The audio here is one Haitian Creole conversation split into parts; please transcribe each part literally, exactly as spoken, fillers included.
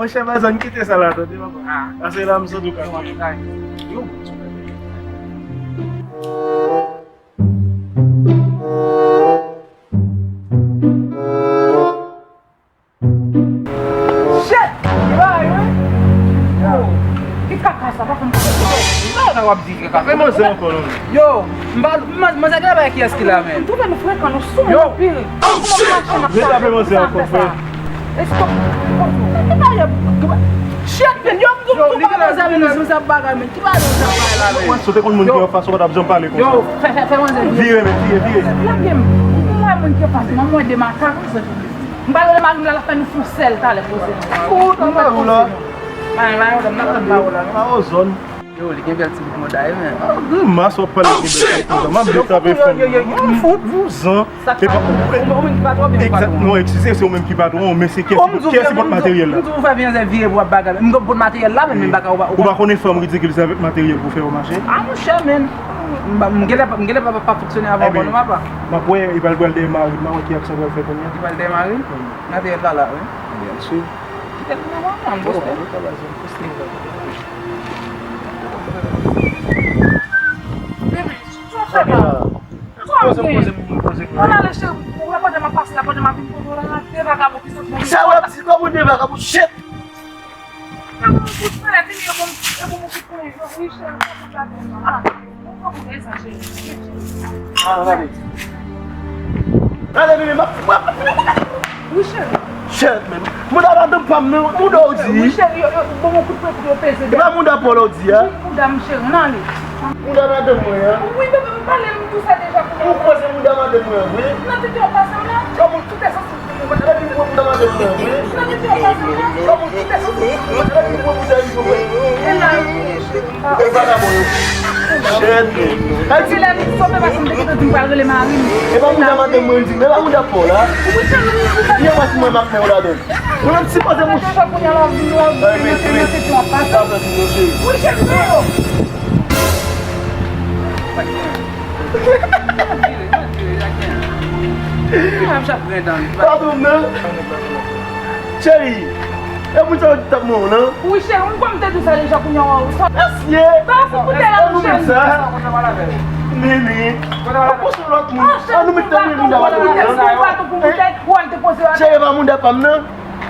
Monchè, pa zanmi, kite sa la, tande, papa. Ah. Pase la, m santi w ka kriye. Yo, bon, sou Shit! Ki bagay, wi? Yo. Ki kaka sa? Pa fè m kaka sa. Ki bagay w ap di ki kaka? Fè manzè ankò, non? Yo, m pa, m, manzè gen bagay kiyès ki la, men? M twouve nou frekan, nou sou mwen anpil. Kòman m mache, m ap sa fè sa? Stop. Ki bagay? Shit, men, yo, m di w pa manzè, men nou sou sa bagay, men. Ki bagay nou sa bagay la, men? Mwen, si w te konn moun ki anfas ou, w pa t ap janm pale konsa. Yo, fè, fè, fè manzè vire. Vire, men, vire, vire. Lage m. Mwen, moun ki anfas mwen, mwen de makak. M pa rele mari m la, l ap fè nou fon sèl talè poze. Ou nan mari w la? Pa gen mari w la, m nan tann mari w la, non. Pa o zòn. Yo, li gen bèl ti bout mouda, wi, men. Ah, grimas w ap pale gen bèl ti bout mouda. M ap byen frape fanm nan. Yo, yo, yo, yo. Fout, vouzan. Sa k pa bon. Ou menm ki patwon, byen patwon. Egzak, non, eskize, se ou menm ki patwon, men se kiyès, kiyès ki pot materyèl la? M di w fè byen vire pou w ap bagay. M pot materyèl la, men, men bagay ou pa, ou pa konnen fanm ridikil sa avèk materyèl pou fè yo mache? Ah, monchè, men. M pa, m genlè pa, m genlè pa, pa fonksyone avan, bon, non, papa. M ap wè, e pral pral dèyè mari m, m a wè ki aksyon pral fè kounye a. Li pral dèyè mari l? Materyèl la la, wi. Byen si. Kite l nan mwen, m poste. Bon, nou ka ba zòn poste. Bebe, sa fè la? Poze, poze, poze. Ann ale, cheri, ou wè pandan m ap pase la, pandan m ap vin kote w la, de vagabon ki sot nan... Sa w ap di, kòman de vagabon? Shit! Nan moun kout pale, di li yo bon, yo bon kout pale, yo, wi, cheri, yo bon gade. Ah, bon, bon, bon, sa, cheri. Ah, gade. Gade, bebe, m ap, m ap. Wi, cheri. Shit, man. Mouda madanm pa m nan, mouda w di. Wi, cheri, yo, yo, bon, bon kout pale pou yo peze. E pa mouda pa w la w di a? Wi, mouda m, cheri, ann ale. Mouda madanm mwen an. Wi, bebe, m pale, m di w sa deja pou mwen. Ou kwè se mouda madanm mwen an vre? Nan tete w pase m la. Kòman? Kite sa sou mwen. Depi m wè mouda madanm mwen an vre. Nan tete w pase m la. Kòman? Kite sa sou mwen. Depi m wè mouda li pou mwen. E la, e vagabon yo. Shit, man. Depi lè m sove pase m te gentan di m pral rele mari m. E pa mouda madanm mwen di, men pa mouda pa w la. Wi, cheri, wi, wi. Byen, mwen si mwen m ap fè w ladan. Mwen menm sipoze mouche. Deja kounye a la, vin la, vin nan tete w ap pase. Wi, cheri, non. Padon, non. Cheri, e moun sa yo t ap mwen, non? Wi, cheri, m kwè m te di w sa deja, kounye a w a ou sot. Mesye! Ba pou koute la, cheri. Mimi, an pou sou lòt moun. An nou met tèt mwen moun daba. Cheri, pa moun daba m, non?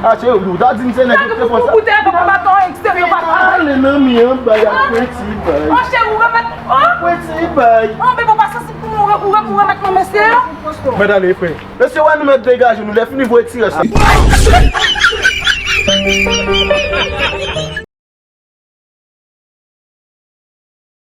Ah, cheri, ou ta di m se nèg ki te fò sa. Ou te fè baton eksteryè, papa. Ale nan mi an, bay ap pran ti bay. Oh, cheri, ou remèt, oh. Pran ti bay. Oh, bebe, ou pa sansib pou mwen, ou re-, ou remèt mwen mesye yo. Mèt ale, frè. Mesye, wè nou mèt degaje nou, lè fini voye ti rès la.